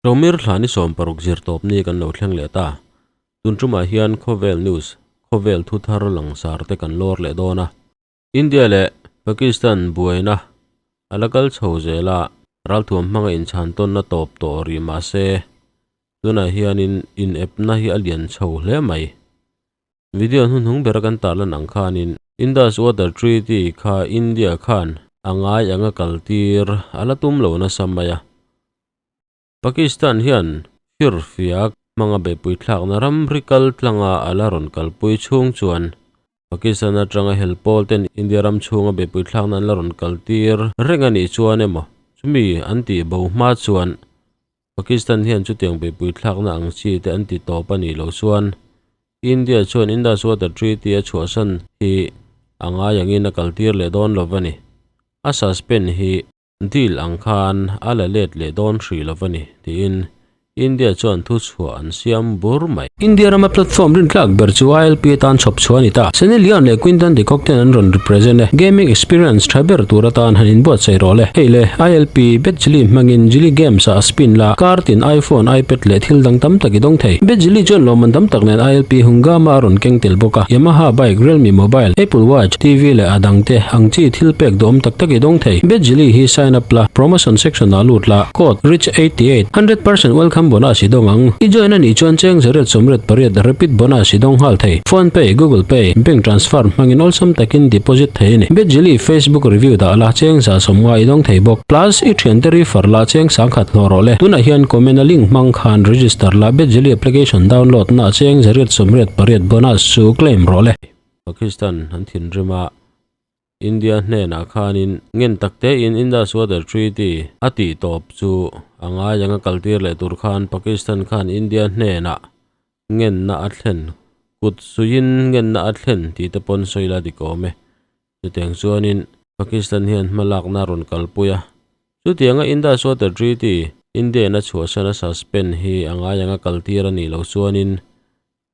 Romir thla ni 16 zirtawp ni kan lo thleng leh ta. Tun tumah hian khawvel news, khawvel thu thar langsar te kan lawr leh dawn a. India leh Pakistan buaina a la kal chho zel a, ralthuam hmanga inchhan tawnna tawp tawh rih mah se, tunah hianin inepna hi a lian chho hle mai. Video hnuhnung bera kan tarlan ang khanin Indus Water Treaty kha India khan a ngai anga kaltir a la tum lo nasa mai a. Pakistan hian firfiak hmanga beihpui thlakna ramri kal tlanga a la rawn kalpui chhung chuan Pakistan atanga hel pawl ten India ram chhunga beihpui thlakna an la rawn kaltir reng a nih chuan emaw chumi an tih bo hma chuan Pakistan hian chutiang beihpui thlakna ang chi te an ti tawp a nih loh chuan India chuan Indus Water Treaty a chhuahsan hi a ngai angin a kaltir leh dawn lo a ni. A suspend hi deal ang khan a la let leh dawn hrih lo a ni, tiin India chuan thuchhuah an siam bur mai. India rama platform rintlak ber chu ILP atan chhawp chhuah a ni ta. Sunny Leone leh Quinton de Kock ten an rawn represent e. Gaming experience tha ber tur atan han inbuatsaih rawh le. Hei le, ILP, Bet Jili hmangin Jili Games ah a spin la, kar tin iPhone, iPad leh thil dang tam tak i dawng thei. Bet Jili chuan lawmman tam tak nen ILP Hungama a rawn keng tel bawk a. Yamaha bike, Realme mobile, Apple Watch, TV leh a dangte ang chi thil pek duhawm tak tak i dawng thei. Bet Jili hi sign up la, promotion section ah lut la, code rich 88, 100% welcome bonus i dawng ang. I join a nih chuan cheng zariat sawmriat pariat rapid bonus i dawng nghal thei. Phone pay, Google Pay, bank transfer hmangin awlsam takin deposit thei a ni. Betjili Facebook review dah la cheng za sawmnga i dawng thei bawk. Plus, i thiante refer la cheng sangkhat hlawh rawh le. Tunah hian comment a link hmang khan register la Betjili application download na cheng zariat sawmriat pariat bonus chu claim rawh le. Pakistan an thinrim a, India hnenah khanin ngen tak tein Indus Water Treaty a tih tawp chu a ngai anga kaltir leh tur khan Pakistan khan India hnenah ngenna a thlen kut suiin ngenna a thlen tih te pawn sawi la dik awm e. Chutiang chuanin Pakistan hian hmalakna a rawn kalpui a, chutianga Indus Water Treaty India in a chhuahsan a suspend hi a ngai anga kaltir a nih loh chuanin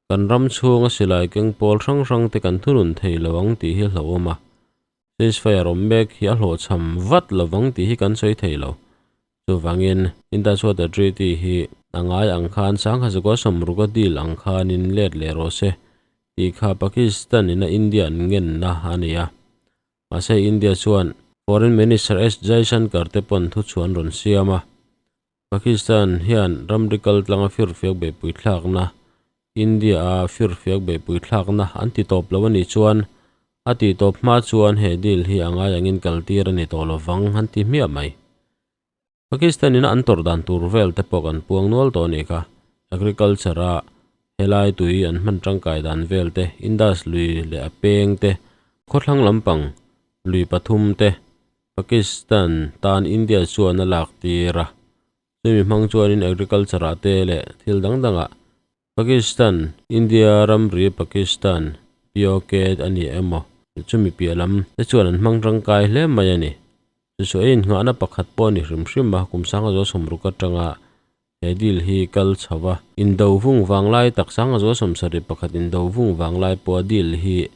Kan ram chhunga silai keng pawl hrang hrang te kan thunun thei lo ang tih hi hlauhawm a, ceasefire awm mek hi a hlawhchham vat lovang tih hi kan sawi thei lo. Chuvangin, Indus Water Treaty hi a ngai ang khan sangha zakua sawmruka deal ang khanin let leh rawh se tih kha Pakistan ina India an ngenna a ni a. Mahse India chuan Foreign Minister S Jaishankar te pawn thuchhuan rawn siam a, Pakistan hian ramri kal tlanga firfiak beihpui thlakna, India-a firfiak beihpui thlakna an ti tawp lo a nih chuan a tih tawp hma chuan he deal hi a ngai angin kaltir a ni tawh lovang an ti hmiah mai. Pakistan-in an tawrh dan tur vel te pawh kan puang nual tawh a nih kha. Agriculture-a helai tui an hman tangkai dan vel te, Indus lui leh a peng te, khawthlang lampang lui pathum te, Pakistan tan India chuan a lak tir a, chumi hmang chuanin agriculture ah te leh thil dang dangah Pakistan, India ramri Pakistan, POK a ni emaw chumi piah lam te chuan an hmang tangkai hle mai a ni. Chu chu a inngahna pakhat pawh a ni hrim hrim a, kum sanga zual sawmruk atanga he deal hi kal chho a, indo vung vanglai tak sanga zual 71 indo vung vanglai pawha deal hi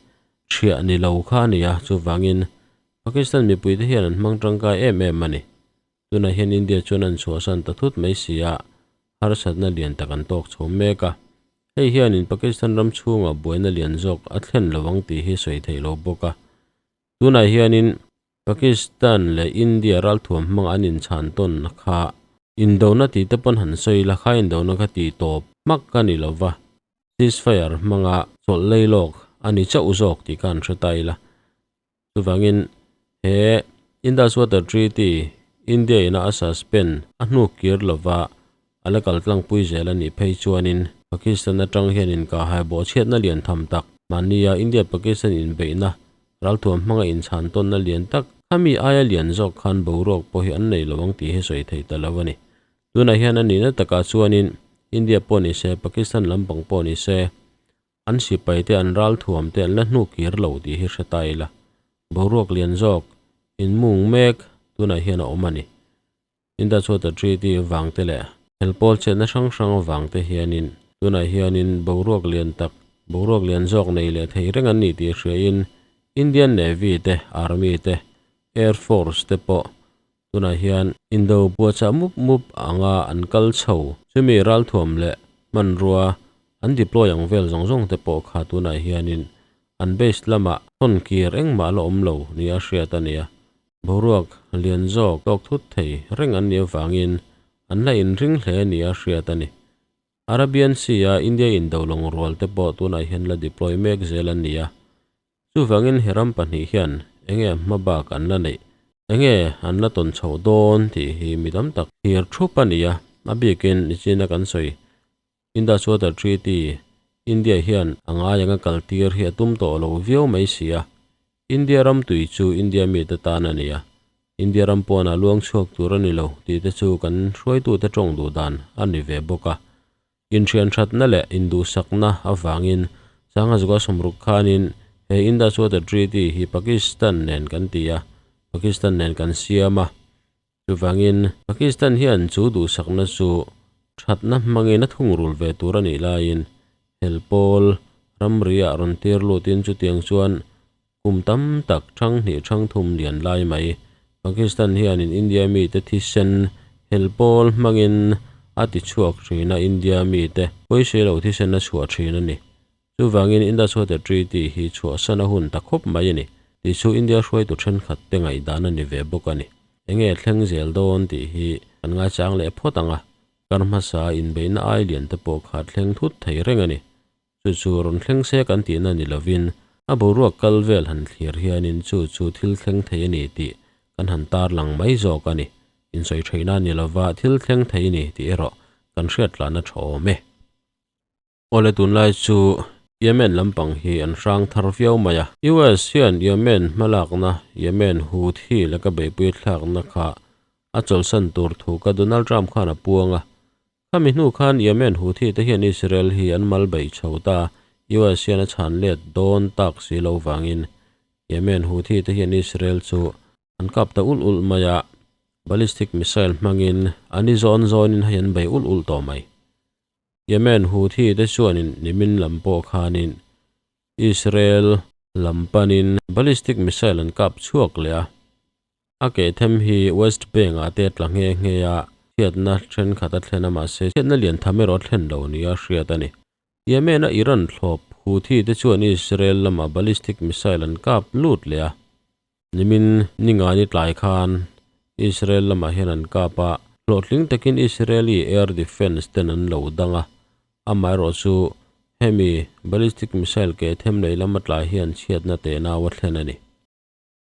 thiah ni lo kha a ni a, chuvangin Pakistan mipuite hian an hmang tangkai em em a ni. Tunah hian India chuan an chhuahsan ta thut mai si a, harsatna lian tak an tawk chho mek a. Hei hianin Pakistan ram chhungah buaina lian zawk a thlen lo ang tih hi sawi theih lo bawk a. Tunah hianin Pakistan leh India ralthuam hmanga an inchhan tawn kha indona tih te pawn han sawi la, kha indona kha tih tawp hmak a ni lo va, ceasefire hmanga chawlh lei lawk a ni chauh zawk tih kha an hre ta ila. Chuvangin he Indus Water Treaty India ina a suspend a hnuk kir lova a la kal tlangpui zel a nih phei chuanin Pakistan atang hian inkahhai bawhchhiatna lian tham tak mahnia India-Pakistan inbeihna ralthuam hmanga inchhan tawnna lian tak khami aia lian zawk khan boruak pawh hi an nei lo ang tih hi sawi thei ta lo a ni. Tunah hian a nihna takah chuanin India pawh ni se Pakistan lampang pawh ni se An sipai te an ralthuam te an la hnu kir lo tih hi hre ta ila, boruak lian zawk in mung mek tunah hian a awm a ni. Indus Water Treaty vang te leh helpawl chetna hrang hrang vang te hianin tunah hianin boruak lian tak, boruak lian zawk nei leh thei reng an ni tih hriain Indian Navy te, Army te, Air Force te pawh. Tunah hian indo puahchah mup mup anga an kal chho. Chumi ralthuam leh hmanrua an deploy ang vel zawng zawng te pawh kha tunah hianin an base lamah thawn kir engmah la awm lo nia hriat a ni a. Boruak lian zawk tawk thut thei reng an nih avangin an la inring hle nia hriat a ni. Arabian Sea-a India indo lawng rual te pawh tunah hian la deploy mek zel an ni a. Chuvangin he ram pahnih hian enge hma bak an la neih, enge an la tawn chhoh dawn tih hi mi tam tak thlir thup a ni a. A bikin nichina kan sawi Indus Water Treaty India hian a ngai anga kaltir hi a tum tawh lo viau mai si a. India ram tui chu India mite tan a ni a, India ram pawnah luang chhuak tur a ni lo tih te chu kan hruaitute tawng duh dan a ni ve bawk a. Inhrianthatna leh induhsakna avangin Sangha Zuka sawmruk khanin he Indus Water Treaty hi Pakistan nen kan ti a, Pakistan nen kan siam a. Chuvangin Pakistan hian chu duhsakna chu thatna hmangin a thungrul ve tur a nih laiin hel pawl ramriah rawn tir lutin chutiang chuan Kum tam tak thang hnih thang thum lian lai mai. Pakistan hianin India mite thisen hel pawl hmangin a ti chhuak thin a, India mite pawisa lo thisen a chhuah thin a ni. Chuvangin Indus Water Treaty hi chhuahsan a hun ta khawp mai a ni tih chu India hruaitu thenkhat te ngaihdan a ni ve bawk a ni. Enge thleng zel dawn tih hi kan ngaichang leh phawt ang a, kar hmasa inbeihna ai lian te pawh kha thleng thut thei reng a ni. Chu chu rawn thleng se kan tihna ni lovin a boruak kal vel han thlir hianin chu chu thil thleng thei a ni tih kan han tarlang mai zawk a ni. Insawi theihna ni lova thil thleng thei a ni tih erawh kan hriat tlahna tha awm e. Awle tunlai chu Yemen lampang hi an hrang thar viau mai a. US hian Yemen hmalakna, Yemen Houthi laka beihpui thlakna kha a chawlhsan tur thu ka Donald Trump khan a puang a. Khami hnu khan Yemen Houthi te hian Israel hi an mal beih chho ta, US hian a chhan let dawn tak si lo vangin Yemen Houthi te hian Israel chu an kap ta ulh ulh mai a, ballistic missile hmangin an i zawn zawnin hei an bei ulh ulh tawh mai. Yemen Houthi te chuanin nimin lam pawh khanin Israel lam panin ballistic missile an kap chhuak leh a. A kehthem hi West Bank-ah te tla nghe nghe a, chhiatna thenkhat a thlen a, mahse chhiatna lian tham erawh a thlen lo nia hriat a ni. Yemen-a Iran thlawp Houthi te chuan Israel lamah ballistic missile an kap lut leh a, nimin ningani tlai khan Israel lamah hian an kap a, hlawhtling takin Israeli air defence ten an lo dang a, amaherawh chu hemi ballistic missile kehthem lei lama tlai hian chhiatna tehnau a thlen a ni.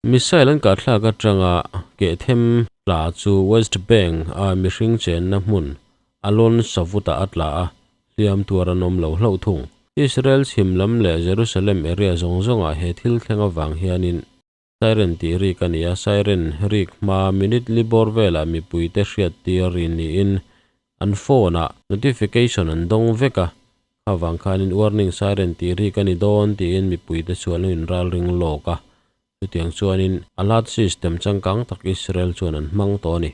Missile an kahthlak atanga kehthem tla chu West Bank a mihring chenna hmun Alon Savut-ah a tla a, hliam tuar an awm lo hlauh thung. Israel chhim lam leh Jerusalem area zawng zawngah he thil thleng avang hianin siren tih rik a ni a, siren rik hma minute li bawr velah mipuite hriattir rin niin an phone-ah notification an dawng vek a, Kha vang khanin warning siren tih rik a ni dawn tiin mipuite chu an lo inralring lawk a. Chutiang chuanin alert system changkang tak Israel chuan an hmang tawh a ni.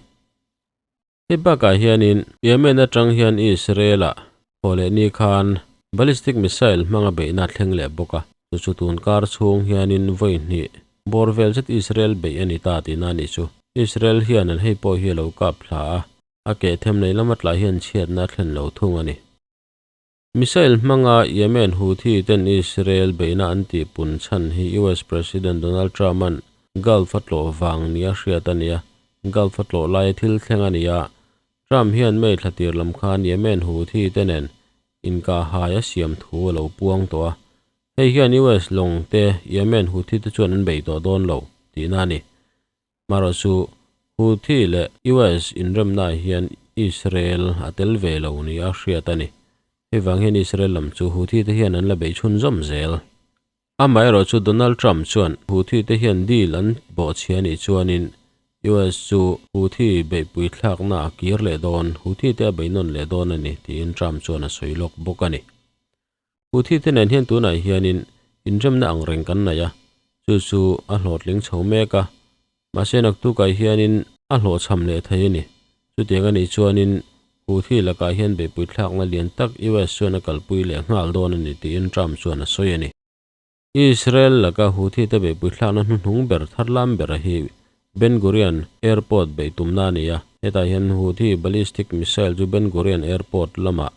Hei bakah hianin Yemen atang hian Israel-ah thaw leh ni khan ballistic missile hmanga beihna a thleng leh bawk a. Chu chu tun kar chhung hianin vawi hnih bawr vel zet Israel beih a ni ta tihna a nih chu. Israel hian an hei pawh hi a lo kap thla a, a keh them lei lama tlai hian chhiatna a thlen lo thung a ni. Missile hmanga Yemen Houthi ten Israel beihna an tih pun chhan hi US President Donald Trump-a'n Gulf a tlawh vang nia hriat a ni a, Gulf a tlawh laia thil thleng a ni a. Trump hian May thla tir lam khan Yemen Houthi te nen inkahhai a siam thu a lo puang tawh a. Hei hian US lawng te Yemen Houthi te chuan an bei tawh dawn lo tihna a ni. Marawh chu Houthi leh US inremnaah hian Israel a tel ve lo nia hriat a ni. Hei vang hian Israel lam chu Houthi te hian an la beih chhunzawm zel. Amaherawh chu Donald Trump chuan Houthi te hian deal an bawhchhia nih chuanin US chu Houthi beihpui thlakna a kir leh dawn, Houthi te a beihnawn leh dawn a ni tiin Trump chuan a sawi lawk bawk a ni. Houthi te nen hian tunah hianin inremna ang reng kan nei a, chu chu a hlawhtling chho mek a, mahse naktukah hianin a hlawhchham leh thei a ni. Chutiang a nih chuanin Houthi lakah hian beihpui thlakna lian tak US chuan a kalpui leh nghal dawn a ni tiin Trump chuan a sawi a ni. Israel laka Houthi te beihpui thlakna hnuhnung ber thar lam bera hi. Ben Gurion Airport beih tumna a ni a. Hetah hian Houthi ballistic missile chu Ben Gurion Airport lamah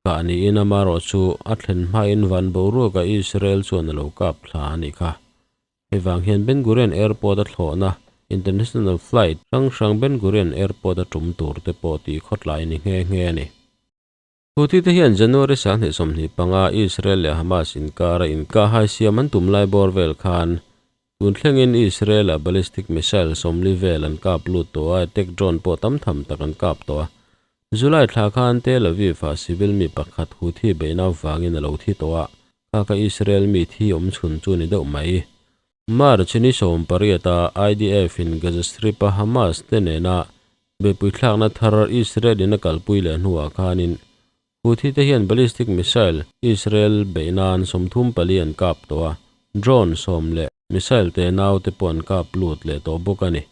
kah niin amarawh chu a thlen hmain van boruakah Israel chuan a lo kap thla a nih kha. Hei vang hian Ben Gurion Airport a thlawhna international flight hrang hrang Ben Gurion Airport a tum tur te pawh tih khawtlai ni nghe nghe a ni. Houthi te hian January 2025 Israel leh Hamas inkara inkahhai siam an tum lai bawr vel khan tun thlengin Israel-a ballistic missile 40 vel an kap lut tawh a, attack drone pawh tam tham tak an kap tawh a. July thla khan Tel Aviv-ah civil mi pakhat Houthi beihna avangin a lo thi tawh a, kha kha Israel mi thi awm chhun chu ni deuh mai. March ni 18-a IDF-in Gaza Strip-a Hamas te nena beihpui thlakna thar Israel-in a kalpui leh hnuah khanin Houthi te hian ballistic missile Israel beih nan 34 an kap tawh a, drone 10 leh missile te nau te pawh an kap lut leh tawh bawk a ni.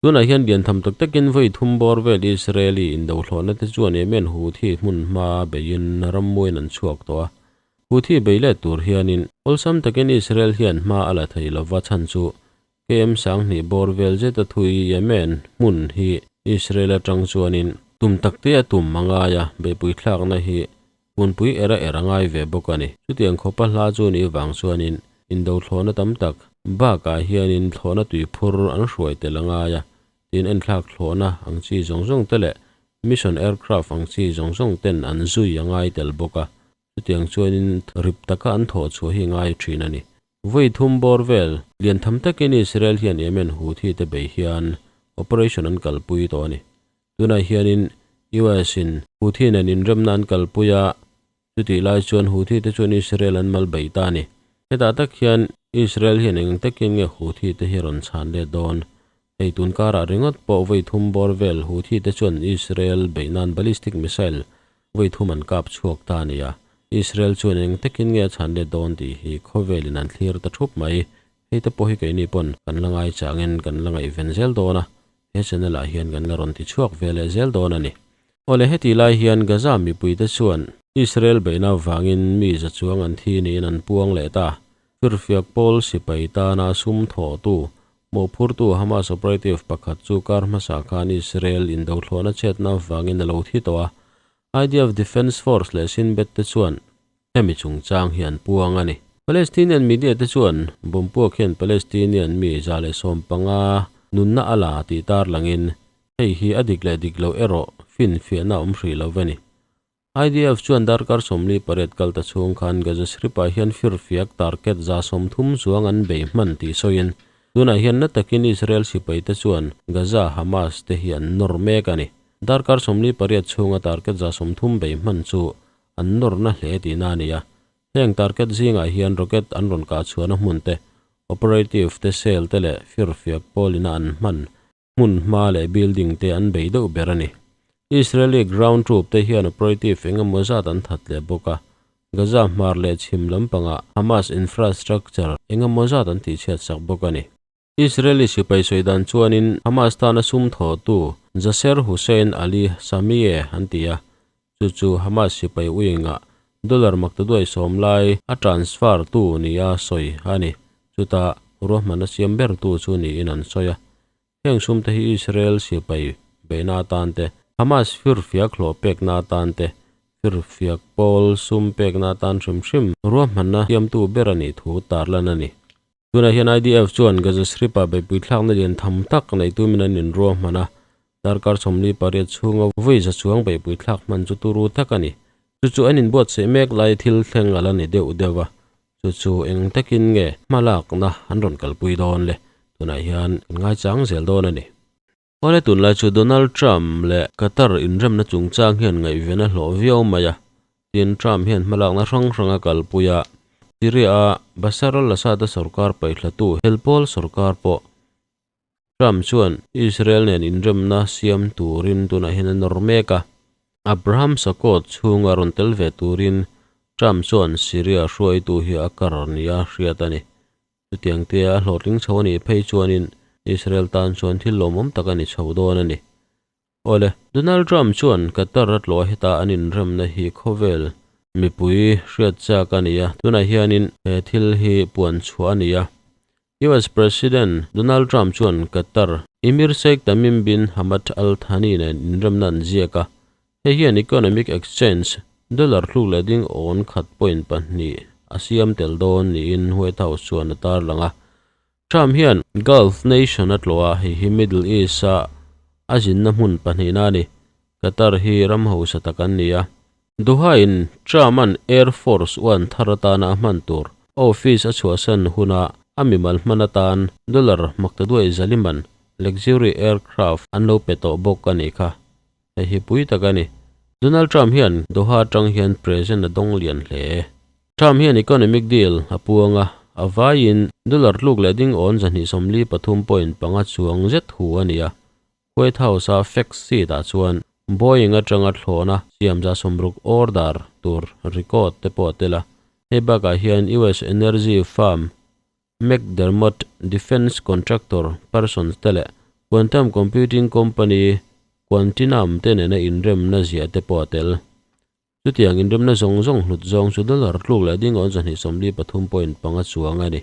Tunah hian lian tham tak takin vawi thum bawr vel Israeli indohlawhna te chuan Yemen Houthi hmun hma beiin rammuin an chhuak tawh a. Houthi bei let tur hianin awlsam takin Israel hian hma a la thei lova chhan chu KM 2000 bawr vel zeta thui Yemen hmun hi Israel atang chuanin tum takte a tum a ngai a, beihpui thlakna hi hunpui era era ngai ve bawk a ni. Chutiang khawpa hla chu ni vang chuanin indothlawhna tam tak bakah hianin thlawhna tuiphur an hruai tel a ngai a, tin enthlak thlawhna ang chi zawng zawng te leh mission aircraft ang chi zawng zawng ten an zui a ngai tel bawk a, chutiang chuanin rip taka an thawh chhuah hi ngai thin a ni. Vawi thum bawr vel lian tham takin Israel hian Yemen Houthi te bei hian operation an kalpui tawh a ni. Tunah hianin US in Houthi nen inremna an kalpui a, chutih lai chuan Houthi te chuan Israel an mal bei ta a ni. Hetah tak hian Israel hian eng takin nge Houthi te hi rawn chhan let dawn? Hei tun karah ringawt pawh vawi thum bawr vel Houthi te chuan Israel beih nan ballistic missile vawi thum an kap chhuak ta a ni a. Israel chuan eng takin nge a chhan let dawn tih hi khawvelin an thlir ta thup mai. Hei te pawh hi keini pawn kan la ngai changin kan la ngaihven zel dawn a, he channel ah hian kan la rawn ti chhuak ve leh zel dawn a ni. Awle heti lai hian Gaza mipuite chuan Israel beihna avangin mi za chuang an thi niin an puang leh ta. Firfiak pawl sipai tana sum thawhtu mawhphurtu Hamas operative pakhat chu kar hmasa khan Israel indothlawhna chetna avangin a lo thi tawh a. IDF Defence Force leh Shin Bet te chuan hemi chungchang hi an puang a ni. Palestinian media te chuan bomb puak hian Palestinian mi 115 nunna a la tih tar langin hei hi a dik leh dik lo erawh finfiahna awm hrih lo ve ni. IDF chuan darkar 48 kal ta chhung khan Gaza Strip-ah hian firfiak target 130 chuang an bei hman tih sawiin tunah hian na takin Israel sipai te chuan Gaza Hamas te hi an nawr mek a ni. Darkar 48 chhunga target 130 bei hman chu an nawrna hle tihna a ni a. Heng target zingah hian rocket an rawn kah chhuahna hmun te, operative te cell te leh firfiak pawlina an hman hmun hma leh building te an bei deuh ber a ni. Israeli ground troop te hian operative engemaw zat an that leh bawk a, Gaza hmar leh chhim lampangah Hamas infrastructure engemaw zat an tihchhiat sak bawk a ni. Israeli sipai sawi dan chuanin Hamas tana sum thawhtu Jasser Hussein Ali Samie an ti a, chu chu Hamas sipai wing-ah dollar maktaduai 10 lai a transfer tu nia sawi a ni. Chutah ruahmanna siam ber tu chu niin an sawi a. Heng sum te hi Israel sipai beihna atan te, Hamas firfiak hlawh pekna atan te, firfiak pawl sum pekna atan hrim hrim ruahmanna siamtu ber a nih thu tarlan a ni. Tunah hian IDF chuan Gaza Strip-ah beihpui thlakna lian tham tak nei tumin an inruahman a, darkar 48 chhunga vawi za chuang beihpui thlak hman chu turu tak a ni. Chu chu an inbuatsaih mek lai thil thleng a la ni deuh deuh a, chu chu eng takin nge hmalakna an rawn kalpui dawn le, tunah hian kan ngaichang zel dawn a ni. Awle tunlai chu Donald Trump leh Qatar inremna chungchang hian ngaihven a hlawh viau mai a, tin Trump hian hmalakna hrang hrang a kalpui a, Syria-a Bashar al-Assad-a sorkar paihthlatu helpawl sorkar pawh Trump chuan Israel nen inremna siam turin tunah hian a nawr mek a. Abraham Accord chhunga rawn tel ve turin Trump chuan Syria hruaitu hi a kar nia hriat a ni. Chutiang te a hlawhtling chho a nih phei chuanin Israel tan chuan thil lawmawm tak a ni chho dawn a ni. Awle, Donald Trump chuan Qatar a tlawh heta an inremna hi khawvel mipui hriat chak a ni a, tunah hianin he thil hi puan chhuah a ni a. US President Donald Trump chuan Qatar Emir Sheikh Tamim bin Hamad Al Thani nen inremna an ziak a, hei hian economic exchange dollar hluk leh ding awn khat point pahnih a siam tel dawn niin White House chuan a tarlang a. Trump hian Gulf nation a tlawh a, hei hi Middle East-a a zinna hmun pahnihna a ni. Qatar hi ram hausa tak an ni a. Doha-in Trump-a'n Air Force One thar atana a hman tur office a chhuahsan huna a mimal hman atan dollar maktaduai zaliman luxury aircraft an lo pe tawh bawk a nih kha. Hei hi pui tak a ni. Donald Trump hian Doha atang hian present a dawng lian hle. Trump hian economic deal a puang a, a vaiin dollar tluk leh ding awn 273.5 chuang zet hu a ni a. White House-a fact sheet-ah chuan Boeing atanga thlawhna siam 60 order tur record te pawh a tel a. Hei bakah hian US energy firm McDermott, defence contractor Parsons te leh quantum computing company Quantinuum te nena inremna ziah te pawh a tel. Chutiang inremna zawng zawng hlut zawng chu dollar tluk leh ding awn 273.5 chuang a ni.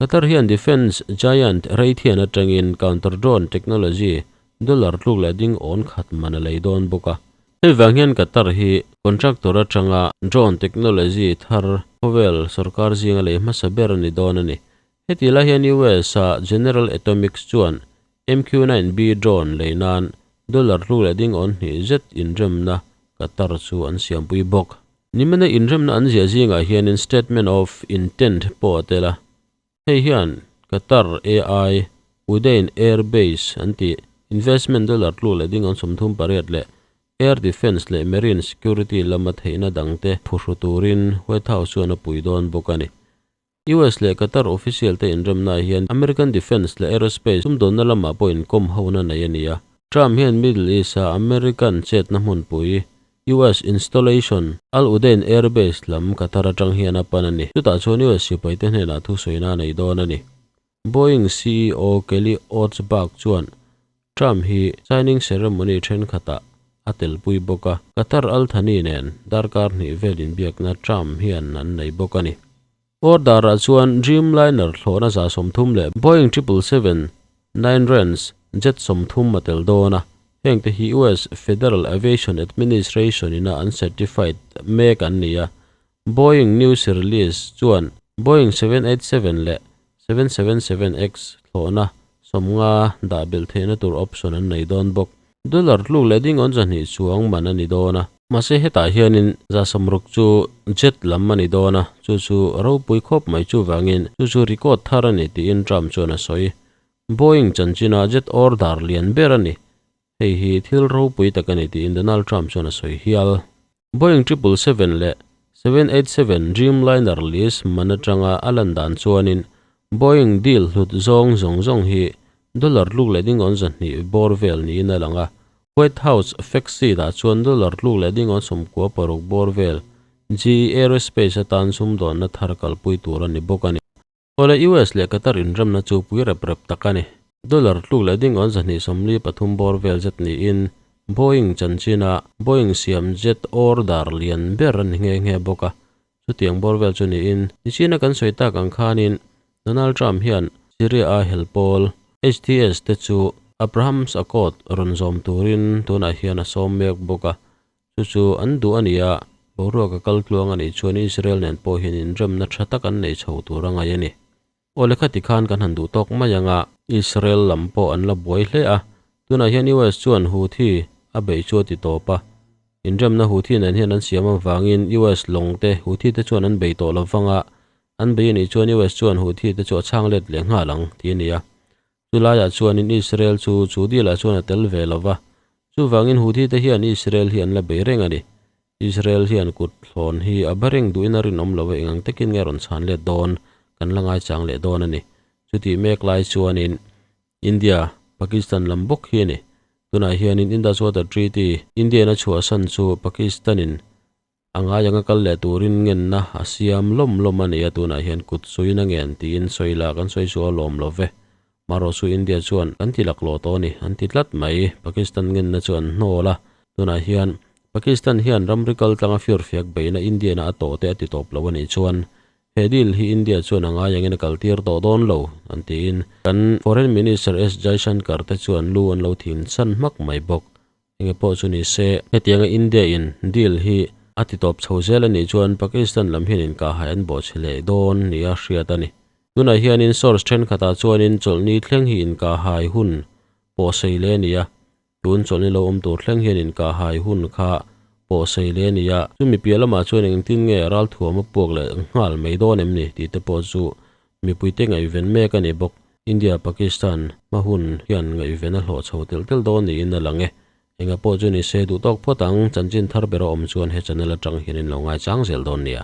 Qatar hian defence giant Raytheon atangin counter drone technology dollar tluk leh ding awn khat man a lei dawn bawk a. Hei vang hian Qatar hi contractor atanga drone technology thar khawvel sorkar zinga lei hmasa ber a ni dawn a ni. Heti lai hian US-a General Atomics chuan MQ-9B drone lei nan dollar tluk leh ding awn hnih zet inremna Qatar chu an siampui bawk. Nimina inremna an ziah zingah hianin Statement of Intent pawh a tel a. Hei hian Qatar AI Udain Air Base an tih investment dollar tluk leh ding awn 38 leh Air Defence leh Marine Security lama theihna dangte phuhru turin White House chuan a pui dawn bawk a ni. US leh Qatar official te inremnaah hian American Defence leh Aerospace sumdawnna lamah pawh inkawm hona nei a ni a. Trump hian Middle East-a American chetna hmunpui, US installation, Al Udeid Air Base lam Qatar atang hian a pan a ni. Chutah chuan US sipaite hnenah thusawiina a nei dawn a ni. Boeing CEO Kelly Ortberg chuan Trump hi signing ceremony thenkhatah a telpui bawk a, Qatar Al Thani nen darkar hnih vel inbiakna Trump hian an nei bawk a ni. Order-ah chuan Dreamliner thlawhna 130 leh Boeing triple seven nine range jet 30 a tel dawn a, hengte hi US Federal Aviation Administration ina an certified mek an ni a. Boeing news release chuan Boeing 787 leh 777X thlawhna 50 dah belh theihna tur option an nei dawn bawk. Dollar tluk leh ding awn 200 chuang man a ni dawn a. Mahse hetah hianin 60 chu jet lam a ni dawn a, chu chu ropui khawp mai chuvangin chu chu record thar a ni tiin Trump chuan a sawi. Boeing chanchina jet order lian ber a ni. Hei hi thil ropui tak a ni tiin Donald Trump chuan a sawi hial. Boeing triple seven leh 787 Dreamliner list man atanga a lan dan chuanin Boeing deal hlut zawng zawng zawng hi dollar tluk leh ding awn 200 bawr vel niin a lang a. White House fact sheet-ah chuan dollar tluk leh ding awn 96 bawr vel GE Aerospace atan sumdawnna thar kalpui tur a ni bawk a ni. Awle US leh Qatar inremna chu pui rep rep tak a ni. Dollar tluk leh ding awn 273 bawr vel zet niin Boeing chanchina Boeing siam jet order lian ber a ni nghe nghe bawk a. Chutiang bawr vel chu niin nichina kan sawi tak ang khanin Donald Trump hian Syria-a hel pawl HTS te chu Abrahams Accord rawn zawm turin tunah hian a sawm mek bawk a. Chu chu an duh a ni a, boruak a kal tluang a nih chuan Israel nen pawh hian inremna tha tak an nei chho tur a ngaih a ni. Aw lekha tikhan kan han duh tawk mai ang a, Israel lam pawh an la buai hle a, tunah hian US chuan Houthi a beih chu a ti tawp a. Inremna Houthi nen hian an siam avangin US lawng te Houthi te chuan an bei tawh lo vang a, an bei a nih chuan US chuan Houthi te chu a chhang let leh nghal ang tih a ni a. Chulaiah chuanin Israel chu chu deal-ah chuan a tel ve lo va, chuvangin Houthi te hian Israel hi an la bei reng a ni. Israel hian kut thlawn hi a ba reng duhin a rinawm lo va, engang takin nge rawn chhan let dawn kan la ngaichang leh dawn a ni. Chutih mek lai chuanin India, Pakistan lam bawk hi a ni. Tunah hianin Indus Water Treaty India-in a chhuahsan chu Pakistan-in A ngai anga kal leh turin ngenna a siam lawm lawm a ni a, tunah hian kut suiin a ngen tiin sawi la kan sawi chu a lawm lo ve. Marawh chu India chuan kan ti laklawh tawh a ni, an ti tlat mai. Pakistan ngenna chu an hnawl a, tunah hian Pakistan hian ramri kal tlanga firfiak beihna India-na a tawh te a ti tawp lo a nih chuan. He deal hi India chuan a ngai angin a kaltir tawh dawn lo, an tiin kan Foreign Minister S Jaishankar te chuan lu an lo thin san hmak mai bawk. Enge pawh chu ni se, hetianga India in deal hi a ti tawp chho zel a nih chuan Pakistan lam hian inkahhai an bawhchhe leh dawn nia hriat a ni. Tunah hianin source thenkhatah chuanin chawlhni thleng hi inkahhai hun pawh sei leh a ni a. Tun chawlhni lo awm tur thleng hian inkahhai hun kha pawh sei leh a ni a, chumi piah lamah chuan engtin nge ralthuam a puak leh nghal mai dawn em ni tih te pawh chu mipuite ngaihven mek a ni bawk. India Pakistan hma hun hian ngaihven a hlawh chho telh telh dawn niin a lang e. Enga pawh chu ni se duh tawk phawt ang, chanchin thar ber a awm chuan he channel atang hian in lo ngaichang zel dawn nia.